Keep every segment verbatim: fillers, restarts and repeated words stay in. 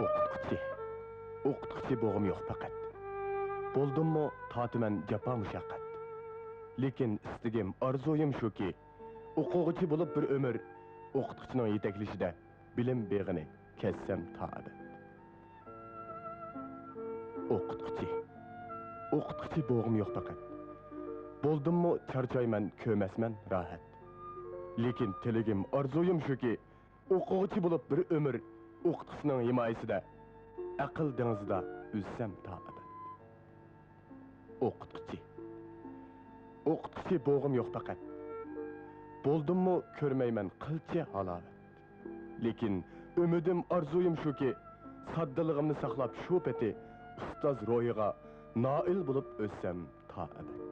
ئوقۇتقۇچى. ئوقۇتقۇچى بوغۇم يوق پەقەت. بولدۇممۇ تارتىمەن جاپا مۇشەققەت. لېكىن ئىستىگىم، ئارزۇيۇم شۇكى، ئوقۇغۇچى بولۇپ بىر ئۆمۈر، ئوقۇتقۇچىنىڭ يېتەكلىشىدە بىلىم بېغىنى كەسسەم تا ئەبەد. ئوقۇتقۇچى. ئوقۇتقۇچى بوغۇم يوق پەقەت. بولدۇممۇ چارچايمەن، كۆرمەسمەن راھەت. لېكىن تىلىگىم، ئارزۇيۇم شۇكى، ئوقۇغۇچى بولۇپ بىر ئۆمۈر، ئوقۇتقۇچىنىڭ ھىمايىسىدە ئەقىل دېڭىزىدا ئۈزسەم تا ئەبەد. ئوقۇتقۇچى. ئوقۇتقۇچى بوغۇم يوق پەقەت. بولدۇممۇ كۆرمەيمەن قىلچە ھالاۋەت. لېكىن ئۈمىدىم، ئارزۇيۇم شۇكى، ساددىلىقىمنى ساقلاپ شۇ پېتى ئۇستاز روھىغا نائىل بولۇپ ئۆتسەم تا ئەبەد.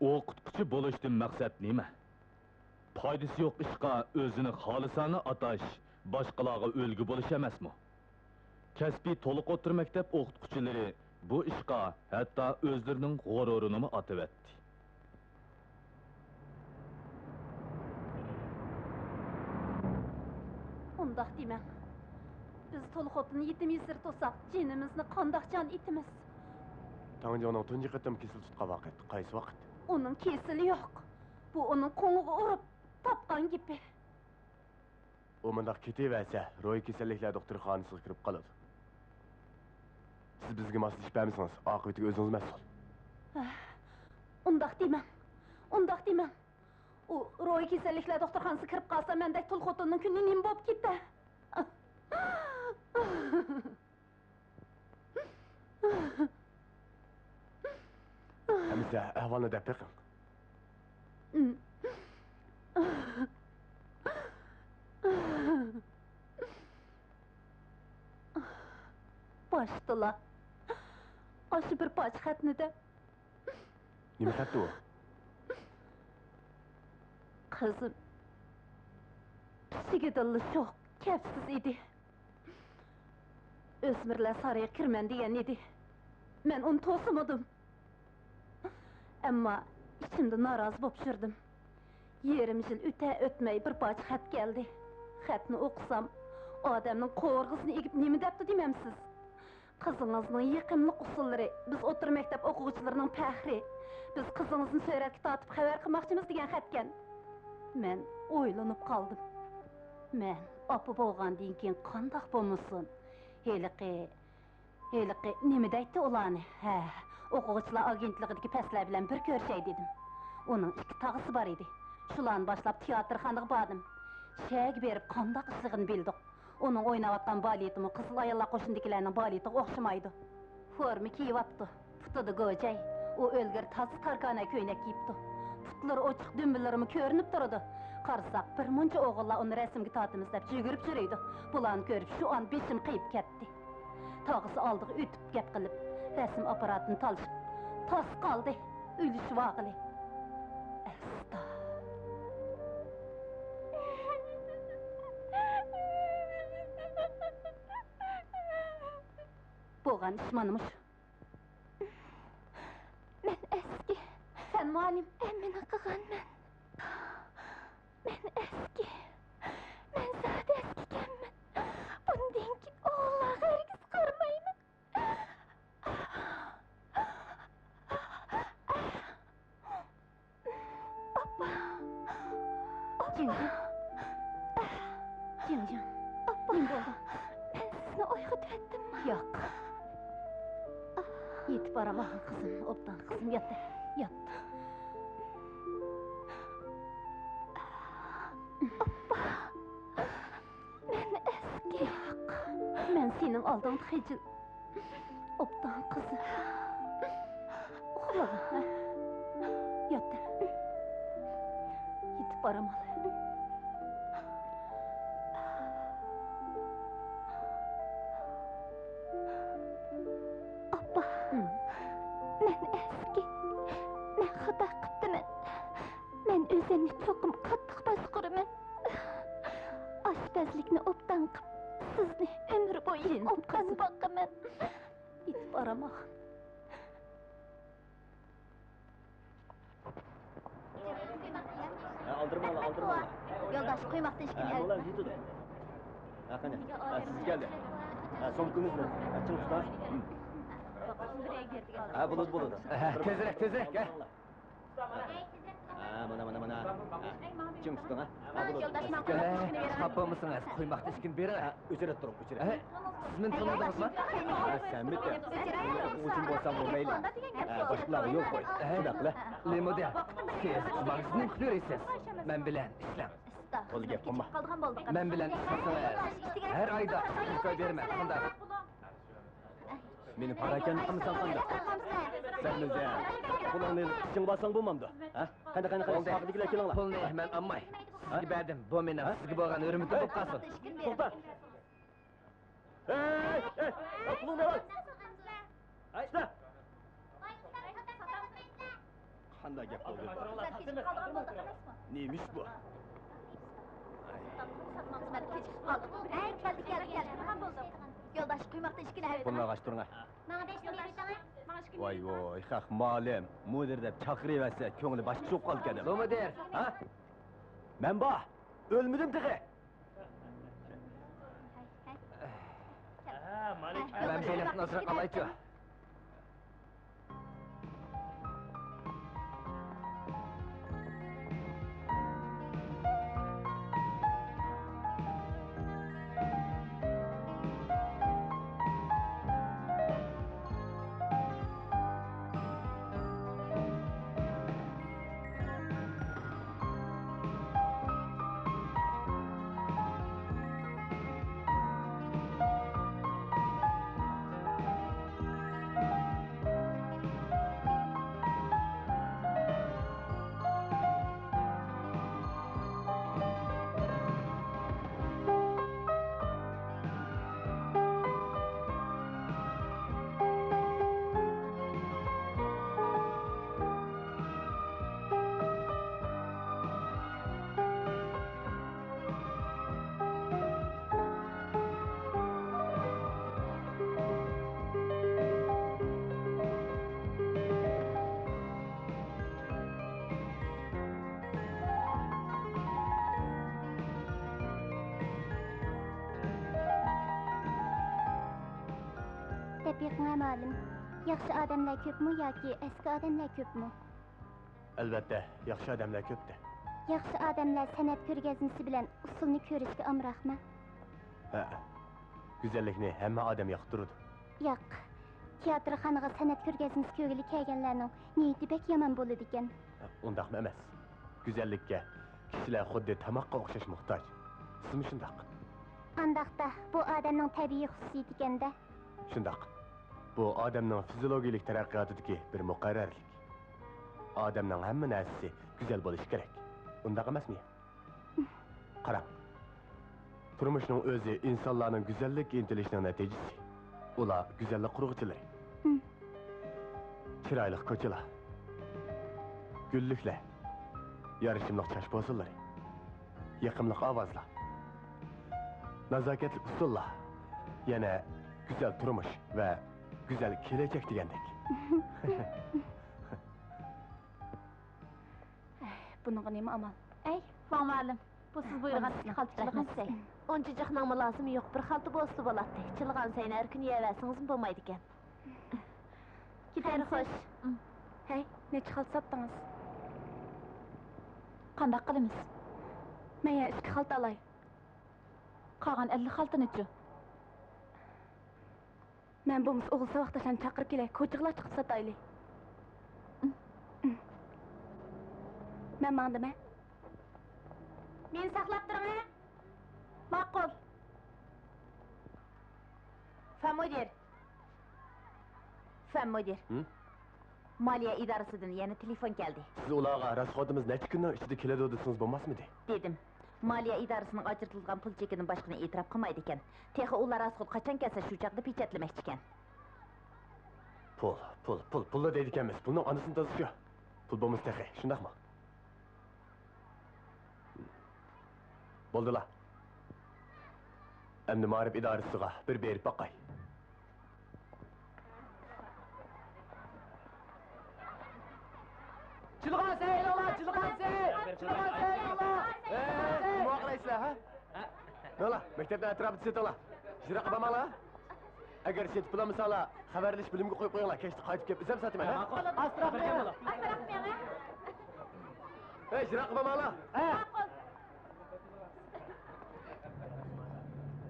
ئوقۇتقۇچى بولۇشتىن مەقسەت نېمە؟ پايدىسى يوق ئىشقا ئۆزىنى خالىسانە ئاتاش باشقىلارغا ئۈلگە بولۇش ئەمەسمۇ؟ كەسپىي تولۇق ئوتتۇرا مەكتەپ ئوقۇتقۇچىلىرى بۇ ئىشقا ھەتتا ئۆزلىرىنىڭ غۇرۇرىنىمۇ ئاتىۋەتتى. ئۇنداق دېمەڭ. بىز تولۇق ئوتتۇرىنى يېتىم يېسىر توساق، جېنىمىزنى قانداق جان ئېتىمىز؟ تاڭجىڭنىڭ تۇنجى قېتىم كېسىل تۇتقان ۋاقىت قايسى ۋاقىت؟ ئۇنىڭ كېسىلى يوق. بۇ ئۇنىڭ قوڭىغا ئۇرۇپ تاپقان گېپى. ئۇ مۇنداق كېتىۋەرسە، روھىي كېسەللىكلەر دوختۇرخانىسىغا كىرىپ قالىدۇ. سىز بىزگە ماسلىشىپ بەرمىسىڭىز، ئاقىۋىتىگە ئۆزىڭىز مەسئۇل. ئۇنداق دېمەڭ. ئۇنداق دېمەڭ. ئۇ روھىي كېسەللىكلەر دوختۇرخانىسىغا كىرىپ قالسا، مەندەك تۇل خوتۇننىڭ كۈنى نېمە بولۇپ كېتەر؟ ئەمىسە، ئەھۋالنى دەپ بېقىڭ. باشتىلا ئاشۇ بىر پارچە خەتنى دەپ. نېمە خەتتى ئۇ؟ قىزىم پىشىكىدىنلا شوخ، كەپسىز ئىدى. ئۆسمۈرلەر سارىيىغا كىرىمەن دېگەن ئىدى. مەن ئۇنى توسىمىدىم. ئەمما ئىچىمدە نارازى بولۇپ يۈردۈم. يېرىم يىل ئۆتە-ئۆتمەي بىر پارچە خەت كەلدى. خەتنى ئوقۇسام، ئادەمنىڭ قوۋۇرغىسىنى ئېگىپ نېمە دەپتۇ دېمەمسىز؟ قىزىڭىزنىڭ يېقىملىق ئۇسسۇللىرى، بىز ئوتتۇرا مەكتەپ ئوقۇغۇچىلىرىنىڭ پەخرى. بىز قىزىڭىزنى سۈرەتكە تارتىپ خەۋەر قىلماقچىمىز دېگەن خەتكەن. مەن ئويلىنىپ قالدىم. مەن ئاپا بولغاندىن كېيىن قانداق بولمىسۇن؟ ھېلىقى، ھېلىقى نېمە دەيتتى ئۇلارنى؟ ھە، ئوقۇغۇچىلار ئاگېنتلىقىدىكى پەسلەر بىلەن بىر كۆرۈشەي دېدىم. ئۇنىڭ ئىككى تاغىسى بار ئىدى. شۇلارنى باشلاپ تىياتىرخانىغا باردىم. شەھەرگە بېرىپ قانداق ئىشلىغىنى بىلدۇق. ئۇنىڭ ئويناۋاتقان بالېتىمۇ قىزىل ئاياللار قوشۇنىدىكىلەرنىڭ بالېتىغا ئوخشىمايدۇ. فورما كىيىۋاپتۇ. پۇتىدا گوجەي. ئۇ ئۆلگۈر تازا تاركانە كۆينەك كىيىپتۇ. پۇتلىرى ئوچۇق، دۈمبىلىرىمۇ كۆرۈنۈپ تۇرىدۇ. قارىساق، بىر مۇنچە ئوغۇللار ئۇنى رەسىمگە تارتىمىز دەپ يۈگۈرۈپ يۈرىدۇ. بۇلارنى كۆرۈپ، شۇ ئان بېشىم قېيىپ كەتتى. تاغىسى ئالدىغا ئۆتۈپ گەپ قىلىپ، رەسىم ئاپپاراتىنى تالىشىپ، تاس قالدى. ئۆلۈشۈۋالغىلى. ئەستا. بولغان ئىش مانا مۇشۇ. مەن ئەسكى. سەن مۇئەللىم. ھەممىنى قىلغانمەن. مەن ئەسكى. مەن زادى ئەسكىكەنمەن. بۇندىن كېيىن ئوغۇللارغا ھەرگىز قارىمايمەن. ئاپا! ئاپا! جىڭجىڭ. جىڭجىڭ. ئاپا! نېمە بولدى؟ مەن سىزنى ئويغىتىۋەتتىممۇ؟ ياق. يېتىپ باراماغىن قىزىم، ئوبدان قىزىم، يات، يات. ئاپا! مەن ئەسكى. ياق، مەن سېنىڭ ئالدىڭدا خىجىل. ئوبدان قىزىم. ئۇخلا. يات. يېتىپ بارامالا. ئاپا، مەن ئەسكى. مەن خاتا قىپتىمەن. مەن ئۆزۈمنى چوقۇم قاتتىق باشقۇرىمەن. ئاشپەزلىكنى ئوبدان قىپ، سىزنى ئۆمۈر بويى ئوبدان باقىمەن. يېتىپ باراماغىن. ھە، ئالدىرىماڭلار، ئالدىرىماڭلار. يولداش، قۇيماقتا ئىككىنى ئەۋەتمە. ھە، قېنى. ھە، سىز كەلدى. ھە، سومكىڭىزنى. ھە، چىڭ تۇتۇڭ. ھە، بولىدۇ، بولىدۇ. ھە، تېزرەك، تېزرەك، ھە. ھە، مانا، مانا، مانا. ھە، چىڭ تۇتۇڭ، ھە. ھە، بولىدۇ. يولداش، ماڭا قۇيماقتا ئىككىنى بېرىڭ. ھە، خاپا بولمىسىڭىز، قۇيماقتا ئىككىنى بېرىڭ. ھە، ئۆچۈرۈپ تۇرۇڭ، ئۆچۈرۈپ. ھە، سىز مېنى تونۇدىڭىزمۇ؟ ھە، سەنمىكەن؟ ئۇچۇن بولساڭمۇ مەيلى. ھە، باشقىلارغا يول قوي. ھە، شۇنداق قىلە. لېمۇدە، سىز ماڭا نېمە قىلىۋېرىسىز؟ مەن بىلەن ئىشلەڭ. بولدى، گەپ قىلما. مەن بىلەن ئىشلىسىڭىز، ھەر ئايدا ئىككى يۈز كوي بېرىمەن، قانداق؟ مېنى پاراكەندە قىلمىساڭ قانداق؟ سەن ئۆزۈڭ قولۇڭنى ئىچىڭ باسساڭ بولمامدۇ؟ ھە؟ قېنى، قېنى، قېنى، بولدى. ئۇ ياققىدىكىلەر كېلىڭلار. پۇلنى مەن ئالماي، سىزگە بەردىم. بۇ مېنىڭ سىزگە بولغان ھۆرمىتىم بولۇپ قالسۇن. توختا! ھەي، ھەي، ھەي، پۇلۇڭنى ئال! ھەي، ئىشلە! قانداق گەپ بولدى بۇ؟ نېمىش بۇ؟ يولداش، قۇيماقتا ئىككىنى ئەۋەتىڭ. پۇلنى ئالغاچ تۇرۇڭ. ۋاي ۋاي، خەق مالىم، مۇدىر دەپ چاقىرىۋەتسە كۆڭلى باشقىچە بولۇپ قالىدىكەن. بۇ مۇدىر. ھە؟ مەن بار، ئۆلمىدىم تېخى. مەن بېلىقنى ئازراق ئالايچۇ. دەپ بېقىڭە مۇئەللىم، ياخشى ئادەملەر كۆپمۇ ياكى ئەسكى ئادەملەر كۆپمۇ؟ ئەلۋەتتە، ياخشى ئادەملەر كۆپتە. ياخشى ئادەملەر سەنئەت كۆرگەزمىسى بىلەن ئۇسسۇلنى كۆرۈشكە ئامراقمۇ؟ ھەئە. گۈزەللىكنى ھەممە ئادەم ياقتۇرىدۇ. ياق. تىياتىرخانىغا سەنئەت كۆرگەزمىسى كۆرگىلى كەلگەنلەرنىڭ نىيىتى بەك يامان بولىدىكەن. ئۇنداقمۇ ئەمەس. گۈزەللىككە كىشىلەر خۇددى تاماققا ئوخشاش موھتاج. سىزمۇ شۇنداق. ئانداقتا، بۇ ئادەمنىڭ تەبىئىي خۇسۇسىيىتىكەن-دە. شۇنداق. بۇ ئادەمنىڭ فىزىيولوگىيىلىك تەرەققىياتىدىكى بىر مۇقەررەرلىك. ئادەمنىڭ ھەممە نەرسىسى گۈزەل بولۇشى كېرەك. ئۇنداق ئەمەسمۇ؟ قاراڭ. تۇرمۇشنىڭ ئۆزى ئىنسانلارنىڭ گۈزەللىككە ئىنتىلىشىنىڭ نەتىجىسى. ئۇلار گۈزەللىك قۇرغۇچىلىرى. چىرايلىق كوچىلار، گۈللۈكلەر، يارىشىملىق چاچ پوسۇنلىرى، يېقىملىق ئاۋازلار، نازاكەتلىك ئۇسسۇللار، يەنە گۈزەل تۇرمۇش ۋە گۈزەل كېلەچەك دېگەندەك. بۇنىڭغا نېمە ئامال؟ ئەي، ۋاڭ مۇئەللىم، بۇ سىز بۇيرۇغان ئىككى خالتا چىلىغان سەي. ئۇنچە جىقنىڭمۇ لازىمى يوق، بىر خالتا بولسىلا بولاتتى. چىلىغان سەينى ھەر كۈنى يەۋەرسىڭىزمۇ بولمايدىكەن. خەير خوش. ھەي، نەچچە خالتا ساتتىڭىز؟ قانداق قىلىمىز؟ مەن يەنە ئىككى خالتا ئالاي. قالغان ئەللىك خالتىنىچۇ؟ مەن بولمىسا ئوغۇل ساۋاقداشلارنى چاقىرىپ كېلەي، كوچىغىلا چىقىپ ساتايلى. مەن ماڭدىمەن. مېنى ساقلاپ تۇرۇڭ ھە. ماقۇل. فەن مۇدىر. فەن مۇدىر. ھىم؟ مالىيە ئىدارىسىدىن يەنە تېلېفون كەلدى. سىز ئۇلارغا راسخوتىمىز نەچچە كۈننىڭ ئىچىدە كېلىدۇ دېسىڭىز بولماسمىدى؟ دېدىم. مالىيە ئىدارىسىنىڭ ئاجرىتىلىدىغان پۇل چېكىدىن باشقىنى ئېتىراپ قىلمايدىكەن. تېخى ئۇلار راسخوت قاچان كەلسە شۇ چاغدا پېچەتلىمەكچىكەن. پۇل، پۇل، پۇل، پۇللا دەيدىكەنمىز. پۇلنىڭ ئانىسىنى تازىسى يوق. پۇل بولمىسا تېخى، شۇنداقمۇ؟ بولدىلا. ئەمدى مائارىپ ئىدارىسىغا بىر بېرىپ باقاي. چىلغان سەي ئېلىڭلار، چىلغان سەي! چىلغان سەي ئېلىڭلار! ئەي، نېمە قىلايسىلەر، ھە؟ نولا، مەكتەپنىڭ ئەتراپىدا سېتىڭلار. يىراققا بارماڭلار. ئەگەر سېتىپ بولالمىساڭلار، خەۋەرلىشىپ بۆلۈمگە قويۇپ قويۇڭلار، كەچتە قايتىپ كېلىپ ئىزدەپ ساتىمەن، ھە؟ ماقۇل. ئازراق مېڭە. ئازراق مېڭە. ھەي، يىراققا بارماڭلار. ھە. ماقۇل.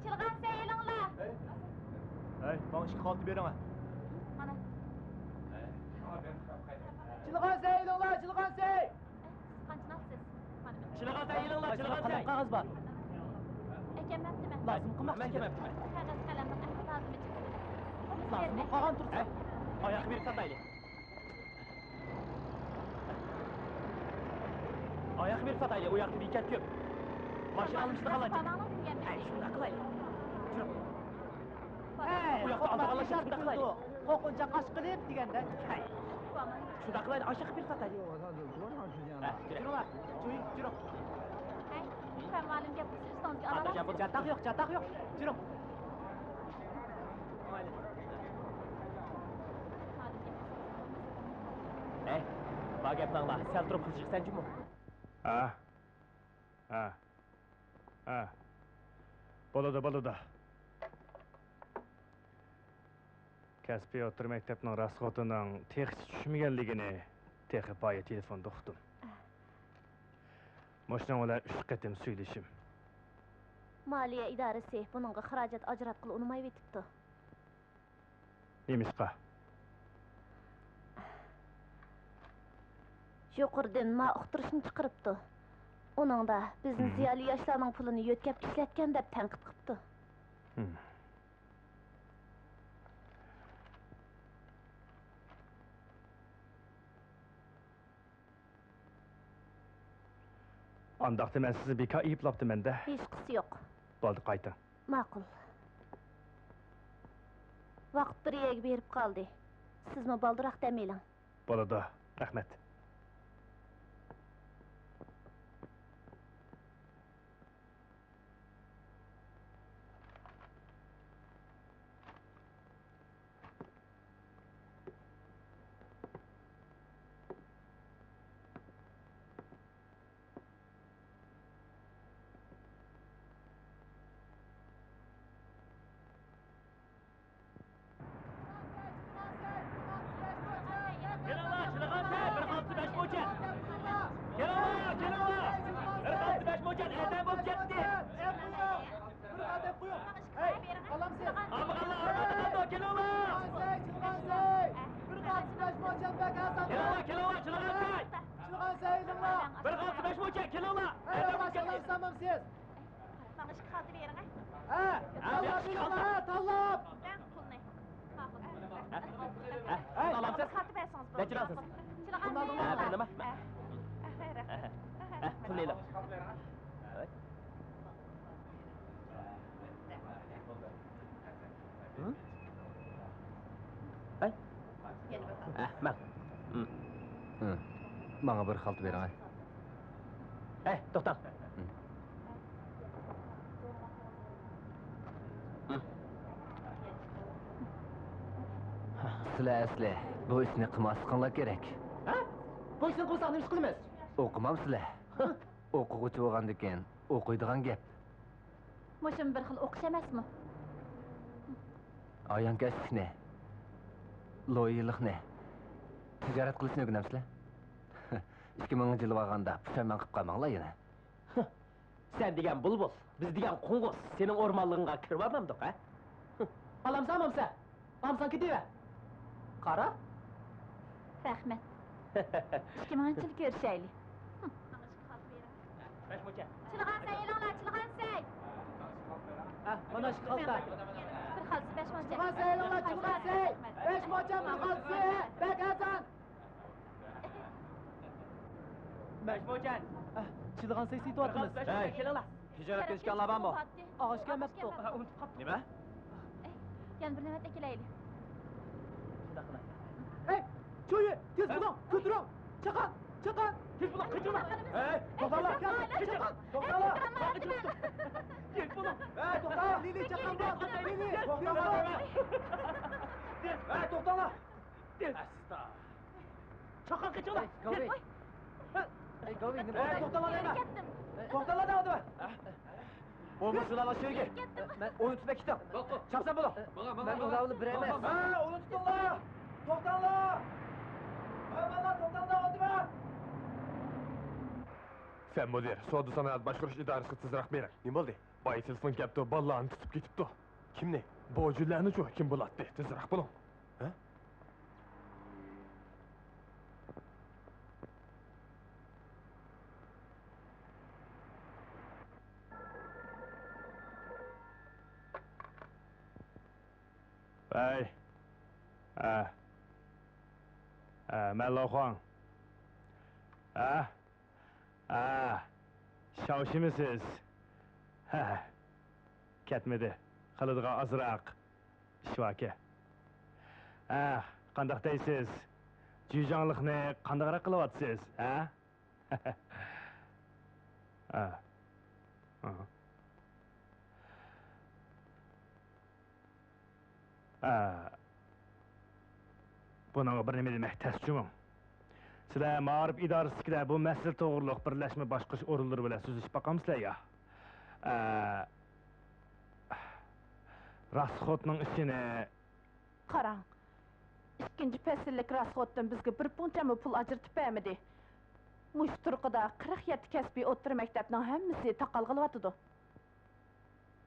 چىلغان سەي ئېلىڭلار. ھەي، ماڭا ئىككى خالتا بېرىڭە. مانا. چىلغان سەي ئېلىڭلار، چىلغان سەي. سىز قانچىنى ئاپسىز؟ مانا. چىلغان سەي ئېلىڭلار، چىلغان سەي. قانداق قەغەز بار؟ ئەكەلمەپتىمەن. لازىم قىلماقچى. ئەكەلمەپتىمەن. قەغەز قەلەمنىڭ ئەھمىيىتى لازىم ئىچىپ. لازىم قالغان تۇرسا. ئاياققا بېرىپ ساتايلى. ئاياققا بېرىپ ساتايلى، ئۇ ياقتا بېكەت كۆپ. ماشىنا ئالمىشىدىغانلار جىق. ئەي، شۇنداق قىلايلى. جۈرۈڭ. ئۇ ياقتا ئالىدىغانلار جىق، شۇنداق قىلايلى. قورقۇنچاق ئاچ قىلىپ دېگەندەك. ھەي. شۇنداق قىلايلى، ئاشاققا بېرىپ ساتايلى. ھە، جۈرۈڭ. جۈرۈڭ. ھەي، ئۇكام مۇئەللىم گەپ قىلسا ئۆزىڭىزگە ئالىسىز. چاتاق يوق، چاتاق يوق. جۈرۈڭ. ھەي، بار گەپنى ئاڭلا، سەل تۇرۇپ قىلچىقسەن جۇمۇ. ھە؟ ھە. ھە. بولىدۇ، بولىدۇ. كەسپىي ئوتتۇرا مەكتەپنىڭ راسخوتىنىڭ تېخىچە چۈشمىگەنلىكىنى تېخى بايا تېلېفوندا ئۇقتۇم. مۇشۇنىڭ بىلەن ئۈچ قېتىم سۈيلىشىم. مالىيە ئىدارىسى بۇنىڭغا خىراجەت ئاجراتقىلى ئۇنىمايۋېتىپتۇ. نېمىشقا؟ يۇقىرىدىن ما ئۇقتۇرۇشنى چىقىرىپتۇ. ئۇنىڭدا بىزنى زىيالىي ياشلارنىڭ پۇلىنى يۆتكەپ ئىشلەتكەن دەپ تەنقىد قىپتۇ. ئانداقتا مەن سىزنى بىكار ئەيىبلەپتىمەن-دە. ھېچقىسى يوق. بولدى، قايتىڭ. ماقۇل. ۋاقىت بىر يەرگە بېرىپ قالدى. سىزمۇ بالدۇرراق دەم ئېلىڭ. بولىدۇ. رەھمەت. كېلىڭلار، چىلىغان سەي، بىر خالتا بەش موچەن. كېلىڭلار، كېلىڭلار. بىر خالتا بەش موچەن، ئەتە بولۇپ كەتتى. بىر ئادەم قويۇڭ. ھەي، بالام سىز. ئالمىغانلار ئارماندىن قالدى، كېلىڭلار. چىلغان سەي، چىلغان سەي. بىر خالتا بەش موچەن بەك ئەرزان. كېلىڭلار، كېلىڭلار، چىلغان سەي. چىلغان سەي ئېلىڭلار. بىر خالتا بەش موچەن، كېلىڭلار. ھەي، ئەتە بولۇپ كەتتى. ئالامسىز. ماڭا ئىككى خالتا بېرىڭە. ھە، تاللاپ بېرىڭلار، تاللاپ. بەڭ پۇلنى. ماقۇل. ھە؟ ھە؟ ئالامسىز. خالتا بەرسىڭىز بولدى. نەچچە ئالامسىز؟ چىلىغان ھە، بىر نېمە؟ ھە. ھە، ھە، رەھمەت. ھە، پۇلنى ئېلىڭ. ھە؟ ھەي. ھە، ماڭ. ھىم. ھە. ماڭا بىر خالتا بېرىڭە. ھەي، توختاڭ. ھىم. ھىم. سىلەر ئەسلى بۇ ئىشنى قىلماسلىقىڭلار كېرەك. ھە؟ بۇ ئىشنى قىلمىساق نېمە ئىش قىلىمىز؟ ئوقۇمامسىلەر؟ ئوقۇغۇچى بولغاندىكىن ئوقۇيدىغان گەپ. مۇشۇمۇ بىر خىل ئوقۇش ئەمەسمۇ؟ ئايانكەشلىكنى، لويىللىقنى، تىجارەت قىلىشنى ئۆگىنەمسىلەر؟ ئىككى مىڭىنچى يىلى بارغاندا پۇشايمان قىلىپ قالماڭلار يەنە. سەن دېگەن بۇلبۇل، بىز دېگەن قوڭغۇز، سېنىڭ ئورمانلىقىڭغا كىرىۋالمامدۇق، ھە؟ ئالامسەن، ئالامسەن؟ ئالامسەن، كېتىۋەر. قارا. رەھمەت. ئىككى مىڭىنچى يىلى كۆرۈشەيلى. بەش موچە. چىلىغان سەي ئېلىڭلار، چىلىغان سەي. ھە، مانا شۇ خالتا. بىر خالتىسى بەش موچە. چىلىغان سەي ئېلىڭلار، چىلىغان سەي. بەش موچە بىر خالتىسى. بەك ئەرزان. بەش موچەن. ئە، چىلىغان سەي سېتىۋاتىمىز. ھەي، تىجارەت قىلىشكانلار بارمۇ؟ ئاغاچ كەلمەپتۇ. ئۇنتۇپ قاپتۇ. نېمە؟ ئەي، يەنە بىر نۆۋەت ئەكېلەيلى. ھەي، چويى، تېز بولۇڭ، كۆتۈرۈڭ. چاقان، چاقان. تېز بولۇڭ، قېچىڭلار. ھەي، توختاڭلار. چاقان، توختاڭلار. تېز بولۇڭ. ھەي، توختا، لىلى، چاقان بار. لىلى، توختاڭلار. ھەي، توختاڭلار. ئاستا. چاقان قېچىڭلار. ئەي، گاۋۇي. ئەي، گاۋۇي، نېمە؟ ئەي، توختاڭلار دەيمەن. كەتتىم. توختاڭلار دەۋاتىمەن. بۇ مۇشۇلارغا شۆگە. كەتتىم. مەن ئۇنى تۇتۇپ كېتىڭ. چاپسان بولۇڭ. مەن ئۇنى ئاۋۇ بىر ئەمەس. ھە، ئۇنى تۇتۇڭلار. توختاڭلار. ھە، بالىلار، توختاڭلار دەۋاتىمەن. سەن مۇدىر، سودا سانائەت باشقۇرۇش ئىدارىسىغا تېزرەك بېرىڭ. نېمە بولدى؟ بايا تېلېفون كەپتۇ، بالىلارنى تۇتۇپ كېتىپتۇ. كىمنى؟ بۇ جۈنلەرنىچۇ، كىم بولاتتى؟ تېزرەك بولۇڭ. ھە؟ ۋەي. ھە. ھە، مەن لوخۇاڭ. ھە؟ ھە. شاۋشىمىسىز؟ ھە. كەتمىدى. قىلىدىغان ئازراق ئىش باركەن. ھە، قانداق دەيسىز؟ جۈيجاڭلىقنى قانداقراق قىلىۋاتىسىز، ھە؟ ھە. ئاھا. ھە. بۇنىڭغا بىر نېمە دېمەك تەس جۇمۇ. سىلەر مائارىپ ئىدارىسىدىكىلەر بۇ مەسىلە توغرۇلۇق بىرلەشمە باشقۇرۇش ئورۇنلىرى بىلەن سۆزلىشىپ باقامسىلەر يا؟ ئە، راسخوتنىڭ ئىشىنى. قاراڭ، ئىككىنچى پەسىللىك راسخوتتىن بىزگە بىر پۇڭچەممۇ پۇل ئاجرىتىپ بەرمىدى. مۇشۇ تۇرقىدا قىرىق يەتتە كەسپىي ئوتتۇرا مەكتەپنىڭ ھەممىسى تاقال قىلىۋاتىدۇ.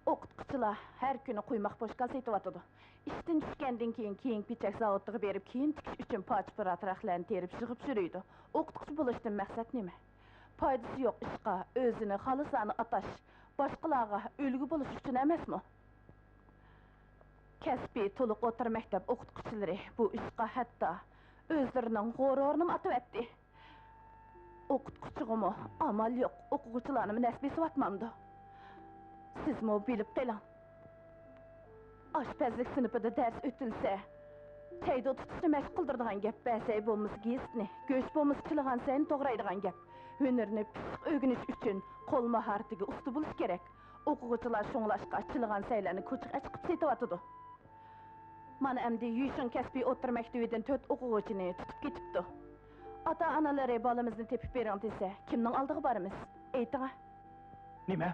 ئوقۇتقۇچىلار ھەر كۈنى قۇيماق پوشكال سېتىۋاتىدۇ. ئىشتىن چۈشكەندىن كېيىن كىيىم-كېچەك زاۋۇتىغا بېرىپ، كىيىم تىكىش ئۈچۈن پارچە-پۇرات رەختلەرنى تېرىپ يىغىپ يۈرىدۇ. ئوقۇتقۇچى بولۇشتىن مەقسەت نېمە؟ پايدىسى يوق ئىشقا ئۆزىنى خالىسانە ئاتاش، باشقىلارغا ئۈلگە بولۇش ئۈچۈن ئەمەسمۇ؟ كەسپىي تولۇق ئوتتۇرا مەكتەپ ئوقۇتقۇچىلىرى بۇ ئىشقا ھەتتا ئۆزلىرىنىڭ غۇرۇرىنىمۇ ئاتىۋەتتى. ئوقۇتقۇچىغىمۇ ئامال يوق، ئوقۇغۇچىلارنىمۇ نەس بېسىۋاتمامدۇ؟ سىزمۇ بىلىپ قېلىڭ. ئاشپەزلىك سىنىپىدا دەرس ئۆتۈلسە، تەيدۇ تۇتۇشنى مەشىق قىلدۇرىدىغان گەپ، بەسەي بولمىسا گېزىتنى، گۆش بولمىسا چىلىغان سەينى توغرايدىغان گەپ. ھۈنىرىنى پىششىق ئۆگىنىش ئۈچۈن قول ماھارىتىگە ئۇستا بولۇش كېرەك. ئوقۇغۇچىلار شۇڭلاشقا چىلىغان سەيلەرنى كوچىغا ئەچىقىپ سېتىۋاتىدۇ. مانا ئەمدى يۈشۈن كەسپىي ئوتتۇرا مەكتىۋىدىن تۆت ئوقۇغۇچىنى تۇتۇپ كېتىپتۇ. ئاتا-ئانىلىرى بالىمىزنى تېپىپ بېرىڭ دېسە، كىمنىڭ ئالدىغا بارىمىز؟ ئېيتىڭە. نېمە؟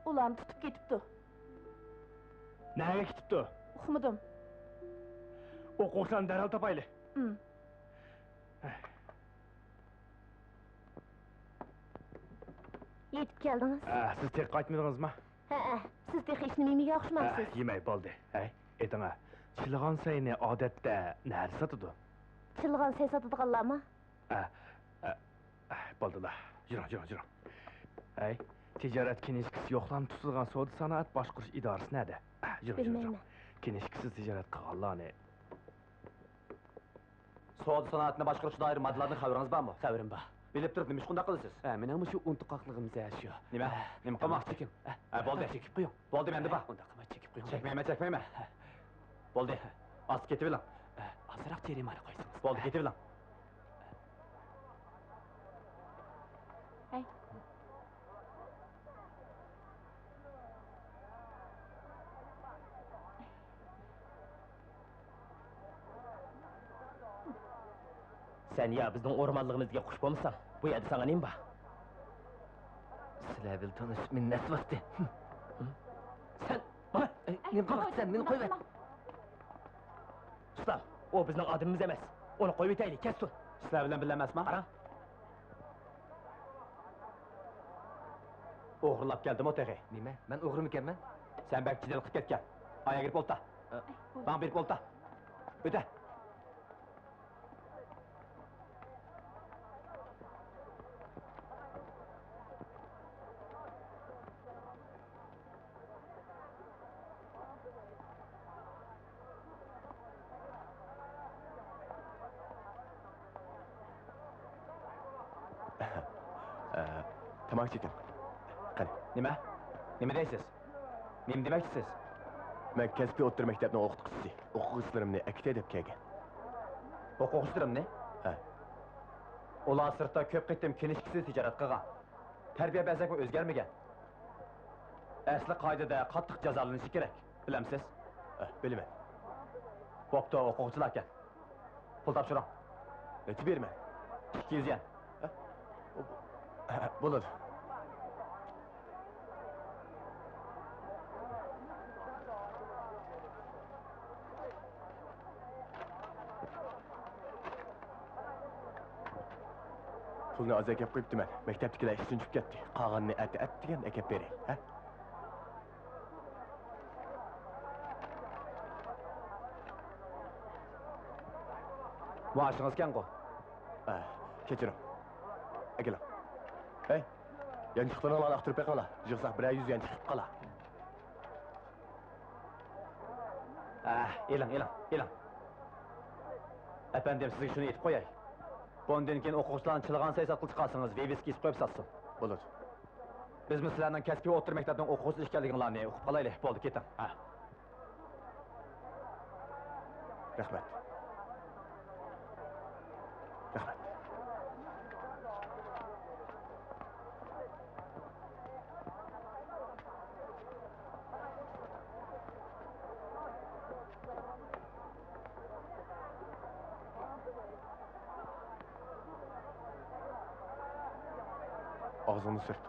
ئۇلارنى تۇتۇپ كېتىپتۇ. نەگە كېتىپتۇ؟ ئۇقمىدىم. ئوقۇغۇچىلارنى دەرھال تاپايلى. ئىم. يېتىپ كەلدىڭىز. ئە، سىز تېخى قايتمىدىڭىزما؟ ھەئە، سىز تېخى ھېچنېمە يېمىگەن ئوخشىمامسىز؟ ئە، يېمەي، بولدى. ھەي، ئېيتىڭە، چىلىغان سەينى ئادەتتە نەدە ساتىدۇ؟ چىلىغان سەي ساتىدىغانلارمۇ؟ ئە، ئە، ئە، بولدىلا. يۈرۈڭ، يۈرۈڭ، يۈرۈڭ. ھەي، تىجارەت كىنىشكىسى يوقلارنى تۇتىدىغان سودا سانائەت باشقۇرۇش ئىدارىسى نەدە؟ ئە، يۈرۈڭ، يۈرۈڭ، يۈرۈڭ. بىلمەيمەن. كىنىشكىسىز تىجارەت قىلغانلارنى. سودا سانائەتنى باشقۇرۇش دائىرە ماددىلارنى خەۋىرىڭىز بارمۇ؟ خەۋىرىم بار. بىلىپ تۇرۇپ نېمە ئىش قۇنداق قىلىسىز؟ ھە، مېنىڭمۇ شۇ ئۇنتۇق قاقلىقىم زە شۇ. نېمە؟ ھە، نېمە قىلماق؟ چېكىڭ. ھە، ھە، بولدى. چېكىپ قويۇڭ. بولدى، مەندە بار. ئۇنداق قىلما، چېكىپ قويۇڭ. چەكمەيمەن، چەكمەيمەن. ھە. بولدى. ئاستا كېتىۋېلىڭ. ھە، ئازراق جەرىمانە قويسىڭىز. بولدى، كېتىۋېلىڭ. ھەي. سەن يا بىزنىڭ ئورمانلىقىمىزدىكى قۇش بولمىساڭ، بۇ يەردە ساڭا نېمە بار؟ سىلەر بىلەن تونۇشۇپ مېنى نەسۋاتتى. سەن ماڭا! ئەي، نېمە قىلماقچىسەن؟ مېنى قويۇۋەت. ئۇستام، ئۇ بىزنىڭ ئادىمىمىز ئەمەس. ئۇنى قويۇۋېتەيلى، كەتسۇن. سىلەر بىلەن بىللە ئەمەسما؟ قاراڭ. ئوغرىلاپ كەلدىمۇ تېخى؟ نېمە؟ مەن ئوغرىمىكەنمەن؟ سەن بەك جېدەل قىلىپ كەتكەن. ئاياغ بېرىپ ئولتۇر. ئە، بولدى. ماڭا بېرىپ ئولتۇر. ئۆتە. ئە، تاماكا چېكىڭ. قېنى. نېمە؟ نېمە دەيسىز؟ نېمە دېمەكچىسىز؟ مەن كەسپىي ئوتتۇرا مەكتەپنىڭ ئوقۇتقۇچىسى. ئوقۇغۇچىلىرىمنى ئەكېتەي دەپ كەلگەن. ئوقۇغۇچىلىرىمنى؟ ھە. ئۇلار سىرتتا كۆپ قېتىم كىنىشكىسىز تىجارەت قىلغان. تەربىيە بەزەكمۇ ئۆزگەرمىگەن. ئەسلى قائىدىدە قاتتىق جازالىنىشى كېرەك، بىلەمسىز؟ ئە، بىلىمەن. بوپتۇ، ئوقۇغۇچىلاركەن. پۇل تاپشۇرۇڭ. نەچچە بېرىمەن؟ ئىككى يۈز يەن. ھە؟ بولىدۇ. پۇلنى ئاز ئەكەپ قويۇپتىمەن. مەكتەپتىكىلەر ئىشتىن چۈشۈپ كەتتى. قالغىنىنى ئەتە ئەتىگەن ئەكەپ بېرەي، ھە؟ مائاشىڭىزكەنغۇ؟ ئە، كەچۈرۈڭ. ئەكېلىڭ. ھەي، يانچۇقلىرىڭلارنى ئاختۇرۇپ بېقىڭلار. يىغساق بىرەر يۈز يانچۇق چىقىپ قالار. ئە، ئېلىڭ، ئېلىڭ، ئېلىڭ. ئەپەندىم، سىزگە شۇنى ئېيتىپ قوياي. بۇندىن كېيىن ئوقۇغۇچىلارنى چىلىغان سەي ساتقىلى چىقارسىڭىز، ۋىۋىسكا ئېسىپ قويۇپ ساتسۇن. بولىدۇ. بىزمۇ سىلەرنىڭ كەسپىي ئوتتۇرا مەكتەپنىڭ ئوقۇغۇچىسى ئىكەنلىكىڭلارنى ئۇقۇپ قالايلى. بولدى، كېتىڭ. ھە. رەھمەت. رەھمەت. ئاغزىڭنى سۈرت.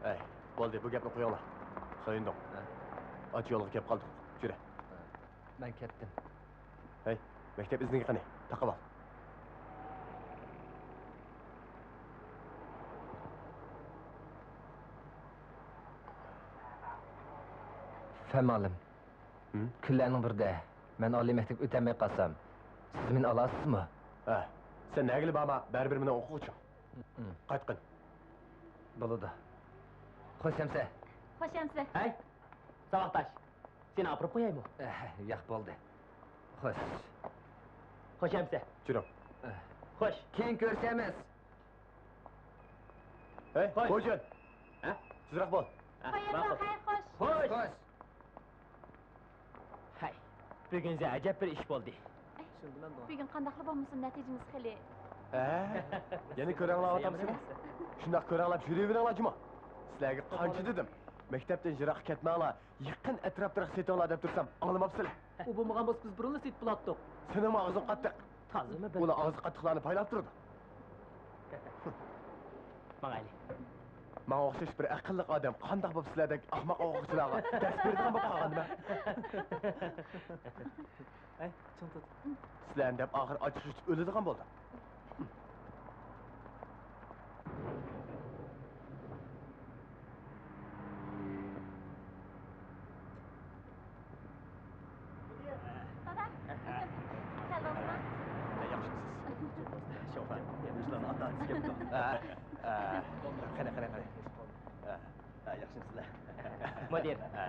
ئەي، بولدى، بۇ گەپنى قويۇڭلار. سۆيۈندۈڭ. ھە. ئاچ يولغا كەپ قالدۇق. جۈرە. ھە. مەن كەتتىم. ھەي، مەكتەپ ئىزنىگە قېنى، تاقىۋال. فەن مۇئەللىم. ھىم؟ كۈنلەرنىڭ بىرىدە مەن ئالىي مەكتەپكە ئۆتەلمەي قالسام، سىز مېنى ئالارسىزمۇ؟ ھە، سەن نەگىلا بارما، بەرىبىر مېنىڭ ئوقۇغۇچىم. ھىم. قايتقىن. بولىدۇ. خوش ئەمىسە. خوش ئەمىسە. ھەي، ساۋاقداش. سېنى ئاپىرىپ قويايمۇ؟ ئەھ، ياق، بولدى. خوش. خوش ئەمىسە. جۈرۈڭ. ئەھ. خوش. كېيىن كۆرۈشەرمىز. ھەي، خوش. خوجۇن. ھە؟ تېزرەك بول. ھە، قويۇڭلار، ماقۇل. خەير، خوش. خوش. خوش. ھەي، بۈگۈن ئەجەب بىر ئىش بولدى. بۈگۈن قانداقلا بولمىسۇن، نەتىجىمىز خېلى. ھە؟ يەنە كۆرەڭلەۋاتامسىلەر؟ شۇنداق كۆرەڭلەپ يۈرۈۋېرىڭلار جۇمۇ. سىلەرگە قانچە دېدىم، مەكتەپتىن يىراققا كەتمەڭلار، يېقىن ئەتراپتىراق سېتىڭلار دەپ تۇرسام، ئاڭلىماپسىلەر. ئۇ بولمىغان بولسا، بىز بۇرۇنلا سېتىپ بولاتتۇق. سېنىڭمۇ ئاغزىڭ قاتتىق. تازىمۇ بىر. ئۇلار ئاغزى قاتتىقلارنى پايلاپ تۇرىدۇ. ماڭايلى. ماڭا ئوخشاش بىر ئەقىللىق ئادەم قانداق بولۇپ سىلەردەك ئاخماق ئوقۇغۇچىلارغا دەرس بېرىدىغان بولۇپ قالغاندىمەن؟ ھەي، چىڭ تۇت. سىلەرنى دەپ ئاخىر ئاچچىق يۇتۇپ ئۆلىدىغان بولدۇم. دادا، كەلدىڭىزمۇ؟ ياخشىمۇسىز؟ شوۋا، ياشلارنىڭ ئاتا-ئانىسى كەپتۇ. قېنى، قېنى، قېنى. ھە، ياخشىمۇسىلەر؟ مۇدىر. ھە.